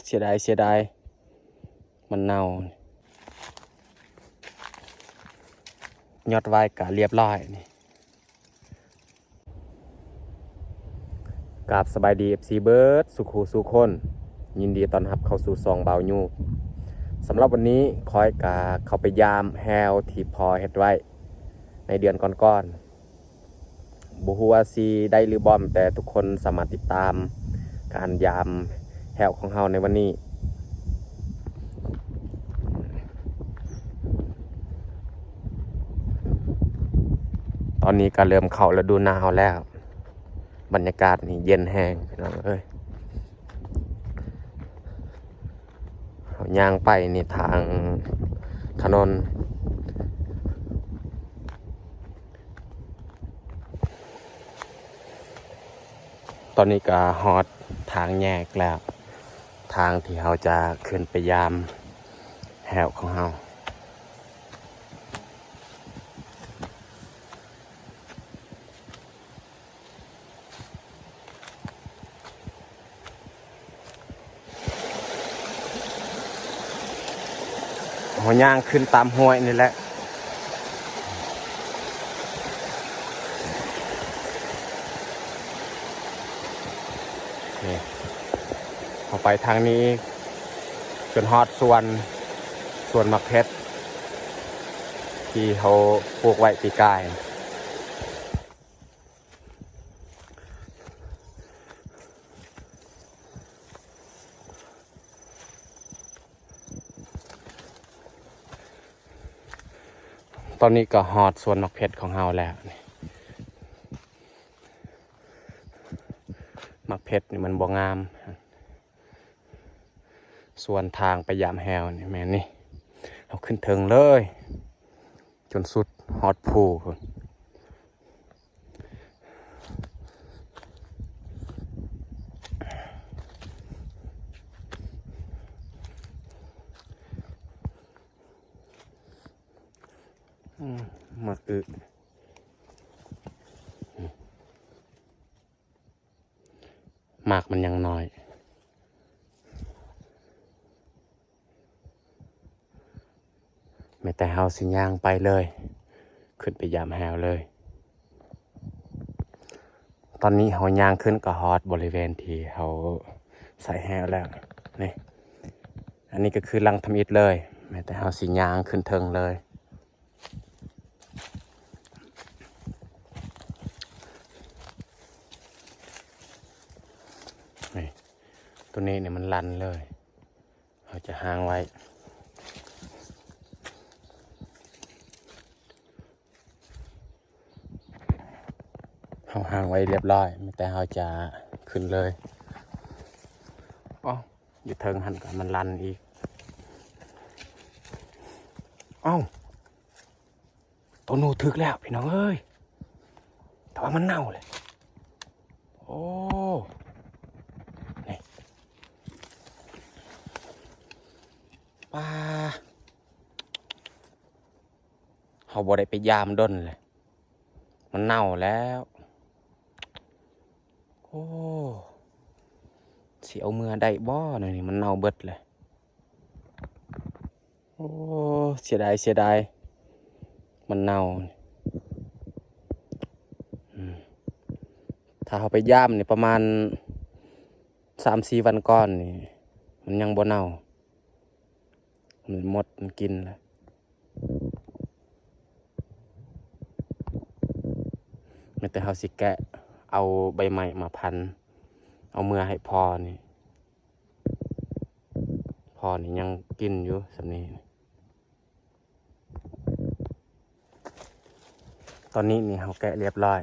ເສຍດາຍ ເສຍດາຍ ມັນເນົ່າ. ຍອດໄວ້ກະລຽບຮ້ອຍນີ້. ກາບສະບາຍດີ ເອັຟຊີ ເບິດສູ່ຄູ່ສູ່ຄົນ, ຍິນດີຕ້ອນຮັບເຂົ້າສູ່ຊ່ອງບ່າວຍູ. ສຳລັບວັນນີ້ຂ້ອຍກະເຂົ້າໄປຢາມແຮ້ວທີ່ພໍ່ເຮັດໄວ້ໃນເດືອນກ່ອນໆ. ບໍ່ຮູ້ວ່າຊິໄດ້ຫຼືບໍ່, ແຕ່ທຸກຄົນສາມາດຕິດຕາມການຢາມແຮ້ວຂອງເຮົາໃນວັນນີ້. ຕອນນີ້ກໍເລີ່ມເຂົ້າລະດູໜາວແລ້ວ, ບັນຍາກາດນີ້ເຢັນແຮງ ພີ່ນ້ອງເອີຍ. ເຮົາຍ່າງໄປນີ້ທາງຖະໜົນ. ຕອນນີ້ກໍຮອດທາງແຍກແລ້ວ, ທາງທີ່ເຮົາຈະຂຶ້ນໄປຢາມແຮ້ວຂອງເຮົາ. ເຮົາຍ່າງຂຶ້ນຕາມຫ້ວຍນີ້ແຫຼະ. ນີ້ ເຮົາໄປທາງນີ້ອີກ ຈົນຮອດສວນ, ສວນໝາກເຜັດ ທີ່ເຮົາປູກໄວ້ປີກາຍ. ຕອນນີ້ກໍຮອດສວນໝາກເຜັດຂອງເຮົາແລ້ວ. ນີ້ ໝາກເຜັດນີ້ມັນບໍ່ງາມ. ສວນທາງໄປຢາມແຮ້ວນີ້ແມ່ນນີ້, ເຮົາຂຶ້ນເທິງເລີຍ ຈົນສຸດຮອດພູພຸ້ນ. ໝາກອຶ. ໝາກມັນຍັງນ້ອຍ, ແມ່ນແຕ່ເຮົາຊິຍ່າງໄປເລີຍ, ຂຶ້ນໄປຢາມແຮ້ວເລີຍ. ຕອນນີ້ເຮົາຍ່າງຂຶ້ນກໍຮອດບໍລິເວນທີ່ເຮົາໃສ່ແຮ້ວແລ້ວ. ນີ້ ອັນນີ້ກໍຄືຫຼັງທຳອິດເລີຍ, ແມ່ນແຕ່ເຮົາຊິຍ່າງຂຶ້ນເທິງເລີຍ. ນີ້ ຕົວນີ້ນີ້ມັນລັນເລີຍ, ເຮົາຈະຫາງໄວ້. ເຮົາຫາງໄວ້ລຽບຮ້ອຍ, ແຕ່ເຮົາຈະຂຶ້ນເລີຍ. ອໍ ຢູ່ເທິງຫັ້ນກໍມັນລັນອີກ. ເອົ້າ ໂຕໜູຖືກແລ້ວພີ່ນ້ອງເອີຍ, ແຕ່ວ່າມັນເນົ່າແຫຼະ. ໂອ້ ນີ້ ປາ ເຮົາບໍ່ໄດ້ໄປຢາມດົນແຫຼະ, ມັນເນົ່າແລ້ວ. ໂອ້ ຊິເອົາເມືອໄດ້ບໍ່ແນວນີ້, ມັນເນົ່າເບິດແຫຼະ. ໂອ້ ເສຍດາຍ ເສຍດາຍ ມັນເນົ່າ. ອືມ ຖ້າເຮົາໄປຢາມນີ້ປະມານສາມສີ່ວັນກ່ອນນີ້ ມັນຍັງບໍ່ເນົ່າ, ມັນມົດມັນກິນແລ້ວ. ແມ່ນແຕ່ເຮົາຊິແກະເອົາໃບໄມ້ມາພັນ ເອົາເມືອໃຫ້ພໍ່ນີ້. ພໍ່ນີ້ຍັງກິນຢູ່ສ່ຳນີ້. ຕອນນີ້ນີ້ເຮົາແກະລຽບຮ້ອຍ,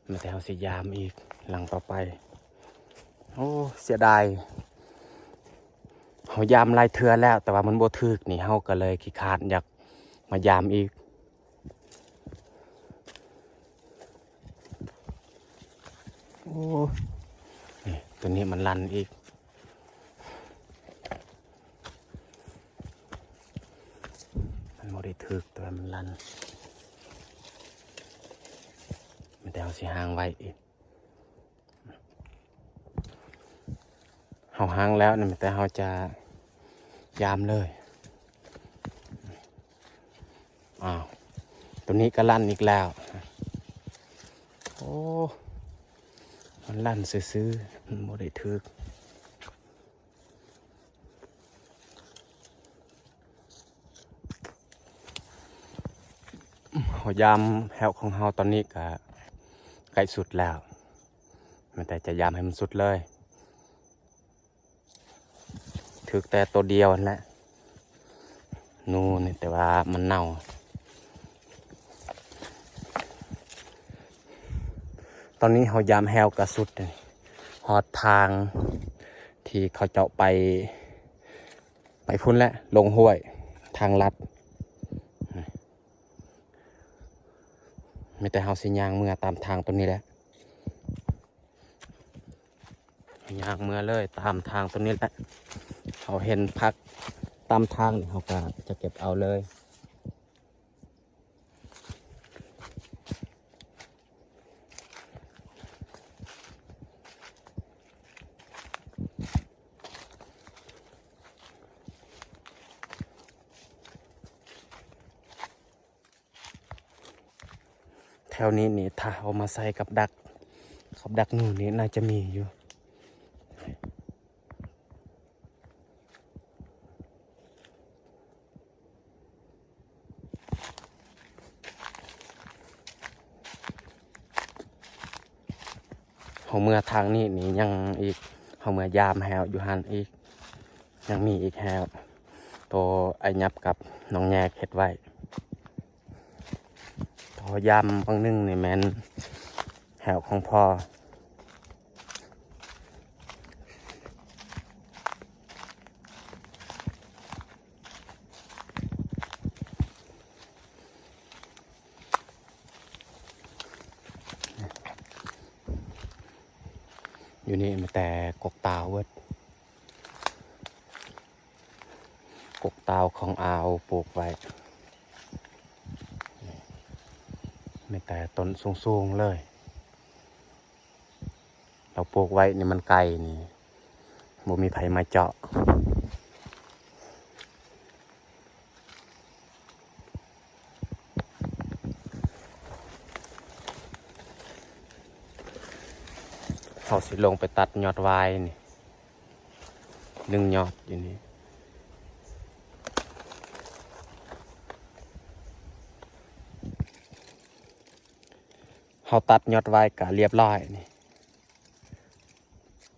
ແມ່ນແຕ່ເຮົາຊິຢາມອີກຫຼັງຕໍ່ໄປ. ໂອ້ ເສຍດາຍ, ເຮົາຢາມຫຼາຍເທື່ອແລ້ວ ແຕ່ວ່າມັນບໍ່ຖືກນີ້, ເຮົາກໍເລີຍຂີ້ຄ້ານຢາກມາຢາມອີກ. ໂອ້ ນີ້ ຕົວນີ້ມັນລັນອີກ, ມັນບໍ່ໄດ້ຖືກ ແຕ່ວ່າມັນລັນ, ແມ່ນແຕ່ເຮົາຊິຫາງໄວ້ອີກ. ເຮົາຫັງແລ້ວນີ້ ແຕ່ເຮົາຈະຢາມເລີຍ. ອ້າວ ໂຕນີ້ກໍລັນອີກແລ້ວ. ໂອ້ ມັນລັນຊື່ໆ ມັນບໍ່ໄດ້ຖືກ. ເຮົາຢາມແຮ້ວຂອງເຮົາຕອນນີ້ກະໃກ້ສຸດແລ້ວ, ແມ່ນແຕ່ຈະຢາມໃຫ້ມັນສຸດເລີຍ. ຖືກແຕ່ໂຕດຽວຫັ້ນແຫຼະ ໜູນີ້ ແຕ່ວ່າມັນເນົ່າ. ຕອນນີ້ເຮົາຢາມແຮ້ວກະສຸດ ຮອດທາງທີ່ເຂົາເຈົ້າໄປ ໄປພຸ້ນແຫຼະ ລົງຫ້ວຍ ທາງລັດ. ມີແຕ່ເຮົາຊິຍ່າງເມືອຕາມທາງຕົວນີ້ແຫຼະ ຍ່າງເມືອເລີຍຕາມທາງຕົວນີ້ແຫຼະ. ເຮົາເຫັນຜັກຕາມທາງນີ້ ເຮົາກໍຈະເກັບເອົາເລີຍ. ແຖວນີ້ນີ້ ຖ້າເຮົາມາໃສ່ກັບດັກ ກັບດັກໜູນີ້ ໜ້າຈະມີຢູ່. ເຮົາເມືອທາງນີ້ນີ້ຍັງອີກ ເຮົາເມືອຢາມແຮ້ວຢູ່ຫັ້ນອີກ ຍັງມີອີກແຮ້ວ ໂຕໄອ້ຫຍັບກັບນ້ອງແຍກເຮັດໄວ້. ພໍຢາມບາງໜຶ່ງນີ້ແມ່ນແຮ້ວຂອງພໍ່. ຢູ່ນີ້ມີແຕ່ກົກຕາວເບິດ. ກົກຕາວຂອງອາວປູກໄວ້ ມີແຕ່ຕົ້ນສູງໆເລີຍ. ລາວປູກໄວ້ນີ້ມັນໄກນີ້ ບໍ່ມີໃຜມາເຈາະ. ເຮົາຊິລົງໄປຕັດຍອດຫວາຍນີ້ ໜຶ່ງຍອດຢູ່ນີ້. ເຮົາຕັດຍອດຫວາຍກະລຽບລ້ອຍນີ້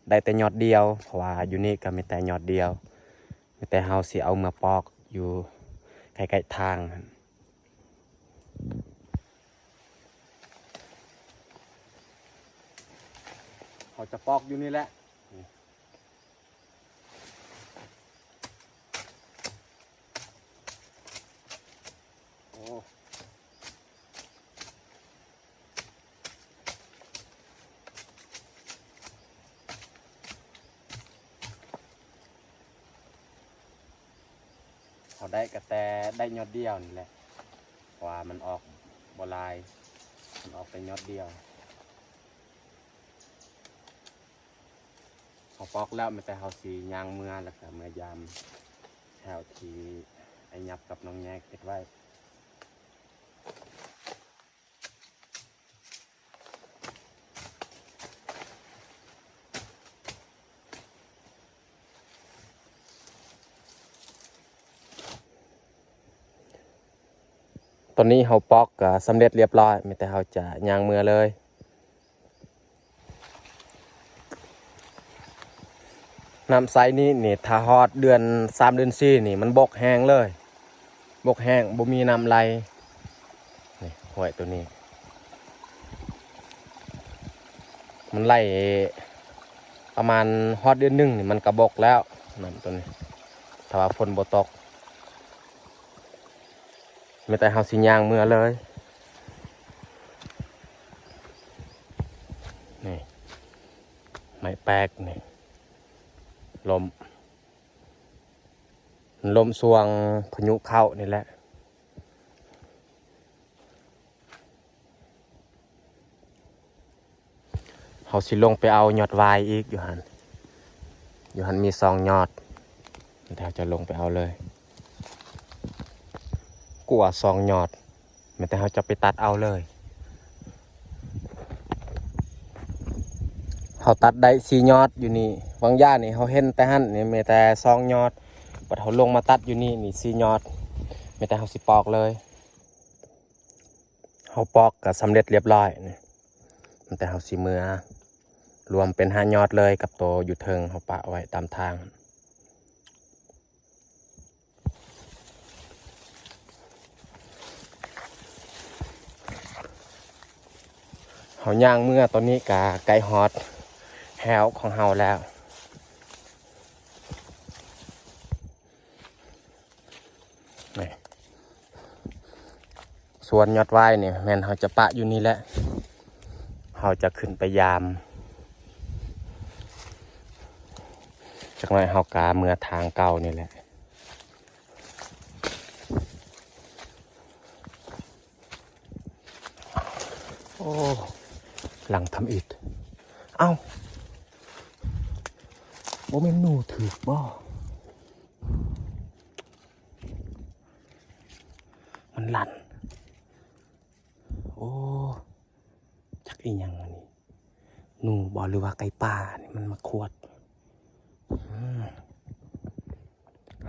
ໄດ້ແຕ່ຍອດດຽວ ເພາະວ່າຢູ່ນີ້ກະມີແຕ່ຍອດດຽວ. ມີແຕ່ເຮົາຊິເອົາເມືອປອກຢູ່ໃກ້ໆທາງຫັ້ນ. ເຮົາຈະປອກຢູ່ນີ້ແຫຼະ. ໂອ້ ເຮົາໄດ້ກະແຕ່ໄດ້ຍອດດຽວນີ້ແຫຼະ ເພາະວ່າມັນອອກບໍ່ຫຼາຍ ມັນອອກແຕ່ຍອດດຽວ. ເຮົາປອກແລ້ວ ມີແຕ່ເຮົາຊິຍ່າງເມືອ ແລ້ວກະເມືອຢາມແຖວທີ່ໄອ້ຫຍັບກັບນ້ອງແຍກເຮັດໄວ້. ຕອນນີ້ເຮົາປອກກະສຳເລັດລຽບລ້ອຍ ມີແຕ່ເຮົາຈະຍ່າງເມືອເລີຍ. ນ້ຳໃສນີ້ນີ້ ຖ້າຮອດເດືອນສາມເດືອນສີ່ນີ້ ມັນບົກແຮງເລີຍ ບົກແຮງ ບໍ່ມີນ້ຳໄຫຼ. ນີ້ ຫ້ວຍໂຕນີ້ ມັນໄຫຼປະມານຮອດເດືອນໜຶ່ງນີ້ ມັນກະບົກແລ້ວ ນ້ຳໂຕນີ້ ຖ້າວ່າຝົນບໍ່ຕົກ. ມີແຕ່ເຮົາຊິຍ່າງເມືອເລີຍ. ນີ້ ໄມ້ແປກນີ້ ລົ້ມ ມັນລົ້ມຊ່ວງພາຍຸເຂົ້ານີ້ແຫຼະ. ເຮົາຊິລົງໄປເອົາຍອດຫວາຍອີກຢູ່ຫັ້ນ. ຢູ່ຫັ້ນມີສອງຍອດ ແລ້ວເຮົາຈະລົງໄປເອົາເລີຍ. ກວ່າສອງຍອດ ແມ່ນແຕ່ເຮົາຈະໄປຕັດເອົາເລີຍ. ເຮົາຕັດໄດ້ສີ່ຍອດຢູ່ນີ້. ຫວ່າງຢ່ານີ້ເຮົາເຫັນແຕ່ຫັ້ນນີ້ມີແຕ່ສອງຍອດ, ບັດເຮົາລົງມາຕັດຢູ່ນີ້ນີ້ສີ່ຍອດ, ມີແຕ່ເຮົາຊິປອກເລີຍ. ເຮົາປອກກໍສຳເລັດລຽບລ້ອຍນີ້, ມີແຕ່ເຮົາຊິເມືອ ລວມເປັນຫ້າຍອດເລີຍກັບໂຕຢູ່ເທິງ ເຮົາປະໄວ້ຕາມທາງ. ເຮົາຍ່າງເມືອຕອນນີ້ກະໃກ້ຮອດແຮ້ວຂອງເຮົາແລ້ວ. ນີ້ ສວນຍອດຫວາຍນີ້ແມ່ນເຮົາຈະປະຢູ່ນີ້ແຫຼະ, ເຮົາຈະຂຶ້ນໄປຢາມ. ຈັກໜ້ອຍເຮົາກະເມືອທາງເກົ່ານີ້ແຫຼະ. ໂອ້ ຫຼັງທຳອິດ. ເອົ້າ ບໍ່ແມ່ນໜູຖືກບໍ່? ມັນລັນ. ໂອ້ ຈັກອີ່ຫຍັງອັນນີ້, ໜູບໍ່ ຫຼືວ່າໄກ່ປ່ານີ້ ມັນມາຂວດ. ອືມ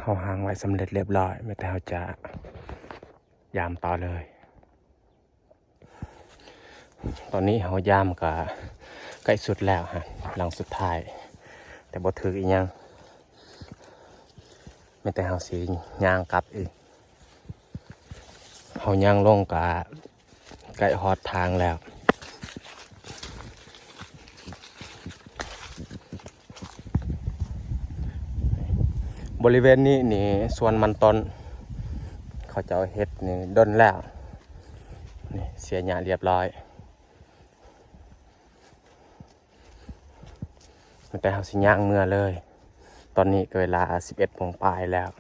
ເຮົາຫາງໄວ້ສຳເລັດລຽບລ້ອຍ, ມີແຕ່ເຮົາຈະຢາມຕໍ່ເລີຍ. ຕອນນີ້ເຮົາຢາມກະໃກ້ສຸດແລ້ວຮະ, ຫຼັງສຸດທ້າຍ, ແຕ່ບໍ່ຖືກອີ່ຫຍັງ, ມີແຕ່ເຮົາຊິຍ່າງກັບອີກ. ເຮົາຍ່າງລົງກະໃກ້ຮອດທາງແລ້ວ. ບໍລິເວນນີ້ນີ້ສວນມັນຕົ້ນ, ເຂົາເຈົ້າເຮັດນີ້ດົນແລ້ວ, ນີ້ເສຍຫຍ້າລຽບລ້ອຍ, ແຕ່ເຮົາຊິຍ່າງເມືອເລີຍ. ຕອນນີ້ກໍເວລາສິບເອັດໂມງປາຍແລ້ວ.